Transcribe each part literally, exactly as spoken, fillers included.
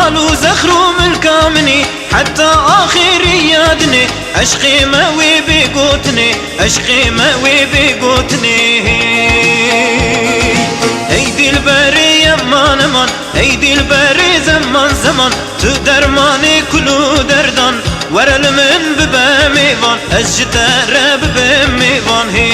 Û zexr û milka min î heta axiriya dinê, eşqê me wê bê gotinê, eşqê me wê bê gotinê. Ey dilberê yeman eman, ey dilberê zeman zeman, tu dermanê kul û derdan, were li min bibe mêvan, ez ji te re bibim mêvan hê.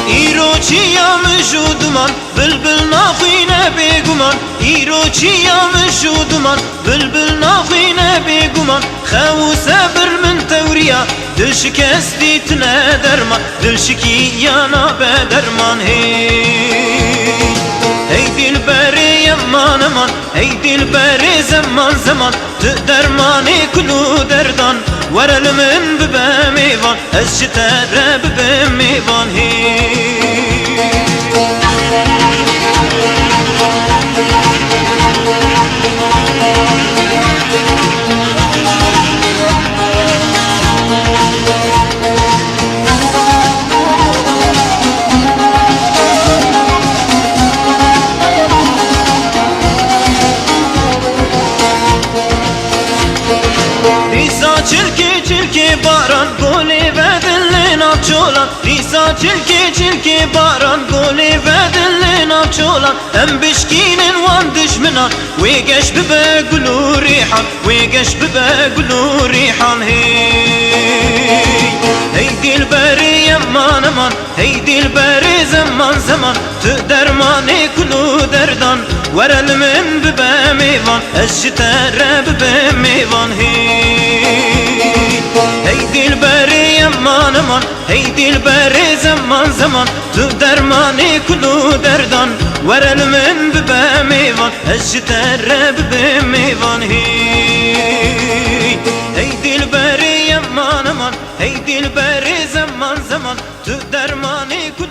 Îro çiya mij û duman, bilbil naxwîne bêguman. Îro çiya mij û duman, bilbil naxwîne bêguman. Xew û sebir min tewriya, dil şikestî tine derman, dil şikiya nabe derman hê. Hey dilberê yeman eman, hey dilberê zeman zeman, tu dermanê kul û derdan, were li min bibe mêvan, ez ji te re bibim mêvan hê. Dîsa çilkê çilkê baran, golê vedin lê nav çolan. Dîsa çilkê çilkê baran, golê vedin lê nav çolan. Em bişkînin wan dijminan, wê geş bibe gul û rîhan, wê geş bibe gul û rîhan hey. Hey dilberê yeman eman, hey dilberê zeman zeman, tu dermanê kul û derdan, were li min bibe mêvan, ez ji te re bibim mêvan hey. Hey dilberê yeman eman, hey dilberê zeman zeman, tu dermanê kul û derdan, were li min bibe mêvan, ez ji te re bibim mêvan hey. Hey dilberê yeman eman, hey dilberê zeman zeman, tu dermanê kul